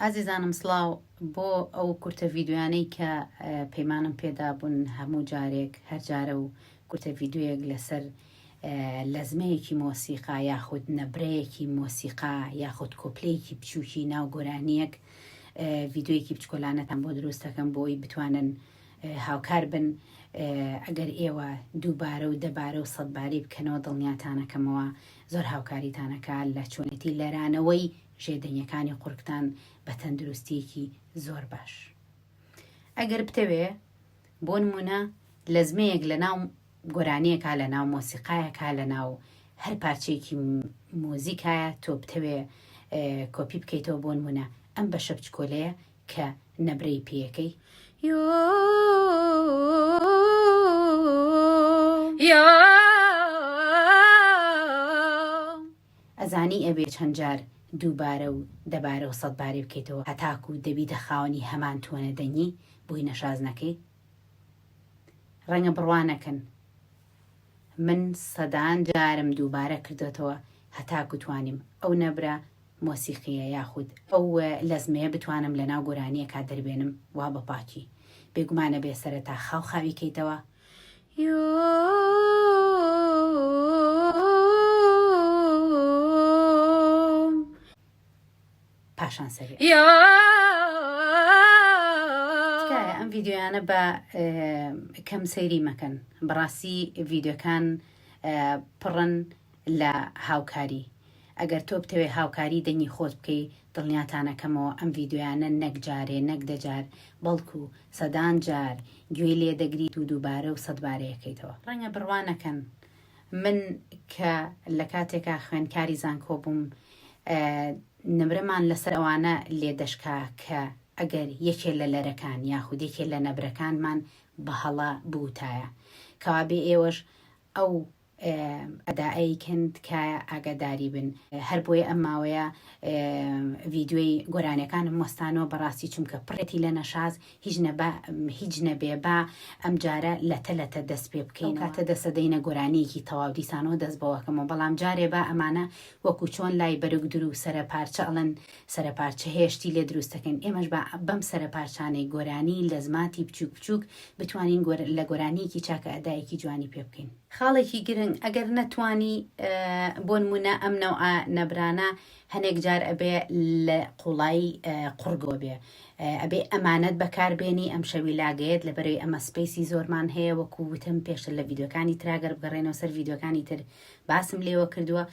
ئازیزانم سڵاو بۆ ئەو کورتە ڤیدیۆیانەی کە پەیمانم پێدابوون هەموو جارێک هەر جارە و کورتە ڤیدیۆیەک لەسەر لەزمەیەکی مۆسیقا یاخود نەبرەیەکی مۆسیقا یاخود کۆپلەیەکی بچووکی ناو گۆرانیەک ڤیدیۆیەکی بچکۆلانەتان بۆ دروست دەکەم بۆی بتوانن هاوکار بن ئەگەر ئێوە دووبارە و دەبارە و سەدبارەی بکەنەوە دڵنیاتانەکەمەوە زۆر هاوکاریتانەکە لە چۆنێتی لەرانەوەی ژێدەنگەکانی قوڕگتان بە تەندروستیەکی زۆر باش. ئەگەر بتەوێ بۆ نمونە لەزمەیەک لە ناو گۆرانیەکا لە ناو مۆسیقایەکا لە ناو هەر پارچەیەکی مۆزیکایە تۆ بتەوێ کۆپی بکەیتەوە بۆ نمونە ئەم بەشە بچکۆلەیە کە نەبرەی پێیەکەی یۆ یۆ ئەزانی ئەبێ چەند جار دووبارە و دەبارە و سەدبارەی بکەیتەوە هەتاکوو دەبیتە خاوەنی هەمان tone ە دەنگی بۆی نەشاز نەکەی؟ ڕەنگە بڕوا نەکەن من سەدان جارم دووبارە کردۆتەوە هەتاکوو توانیم ئەو نەبرە مۆسیقیە یاخود ئەو لەزمەیە بتوانم لەناو گۆرانیەکا دەربێنم وا بە پاکی بێگومان ئەبێ سەرەتا خاو خاوی کەیتەوە پاشان سەری تکایە ئەم ڤیدیۆیانە بە کەم سەیری مەکەن بەڕاستی ڤیدیۆکان پڕن لە هاوکاری ئەگەر تۆ بتەوێ هاوکاری دەنگی خۆت بکەی دڵنیاتانەکەمەوە ئەم ڤیدیۆیانە نەک جارێ نەک دەجار بەڵکو سەدان جار گوێی لێ دەگریت و دووبارە و سەدبارەیەکەیتەوە. ڕەنگە بڕوا نەکەن من کە لە کاتێکا خوێندکاری زانکۆ بووم نمرەمان لەسەر ئەوانە لێ دەشکا کە ئەگەر یەکێ لە لەرەکان یاخود یەکێ لە نەبرەکانمان بە هەڵە بوتایە کەوابێ ئێوەش ئەو ئەدائەی کەن تکایە ئاگاداری بن هەر بۆیە ئەم ماوەیە ڤیدیۆی گۆرانیەکانم وەستانەوە بەڕاستی چونکە پڕێتی لە نەشاز هیچ نەبا هیچ نەبێ با ئەم جارە لەتە لەتە دەست پێ بکەین کاتە دەسە دەینە گۆرانیەکی تەواو دیسانەوە دەست بەوەکەمەوە بەڵام جارێ با ئەمانە وەکو چۆن لای بەرگ درو سەرە پارچە ئەڵێن سەرە پارچە هەیە شتی لێ دروست دەکەین ئێمەش با بەم سەرە پارچانەی گۆرانی لەزماتی بچوک بچوک بتوانین لە گۆرانیەکی چاکە ئەدایەکی جوانی پێ بکەین. خاڵێکی گرنگ، ئەگەر نەتوانی بۆنمونە ئەم نەوعە نەبرانە هەنێک جار ئەبێ لە قوڵایی قوڕگەوە بێ ئەبێ ئەمانەت بەکار بێنی ئەم شەوی لاگەیەت لەبەرەوەی ئەمە space ی زۆرمان هەیە وەکو وتم پێشتر لە ڤیدیۆکانی ترا گەر بگەڕێنەوە سەر ڤیدیۆکانی تر باسم لێوە کردووە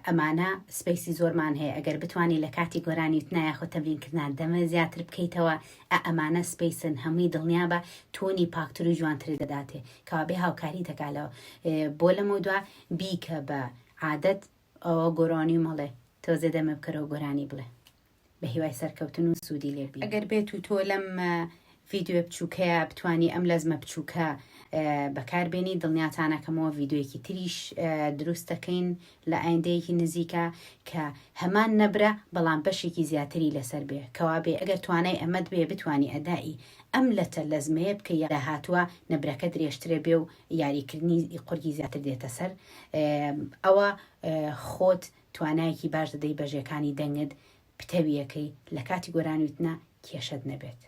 ئەمانە space ی زۆرمان هەیە ئەگەر بتوانی لە کاتی گۆرانی وتنا یاخود تەمرینکردنا دەمە زیاتر بکەیتەوە ئە ئەمانە space ن هەمووی دڵنیابە tone ی پاکتر و جوانتر دەداتێ کەوابێ هاوکاری دەکا لە بۆ لەمەودوا بیکە بە عادەت ئەوە گۆرانی مەڵێ تۆزێ دەمە بکەرەوە گۆرانی بڵێ بە هیوای سەرکەوتن و سوودی لێ بینی. ئەگەر بێت و تۆ لەم ڤیدیۆ بچووکەیە بتانی ئەم لەزمە بچووکە بەکار بێنی دڵنیاتانەکەمەوە ڤیدیۆیەکی تریش دروست دەکەین لە ئایندەیەکی نزیکە کە هەمان نەبرە بەڵام بەشێکی زیاتری لەسەر بێ کەوابێ ئەگەر توانای ئەمەت بێ بتانی ئەدائی ئەم لەتە لەزمەیە بکەی یا داهاتووە نەبرەکە درێژترە بێ و یاریکردنی قورگی زیاتر دێتە سەر ئەوە خۆت توانایەکی باش دەدەی بە ژێکانی دەنگت پتەویەکەی لە کاتی گۆرانیوتنا کێشەت نەبێت.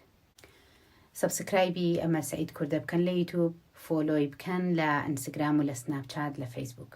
subscribe ی ئەمەر سەعید کوردە بکەن لە یوتوب follow ی بکەن لە ئینستگرام و لە سناپچات لە فەیسبوک.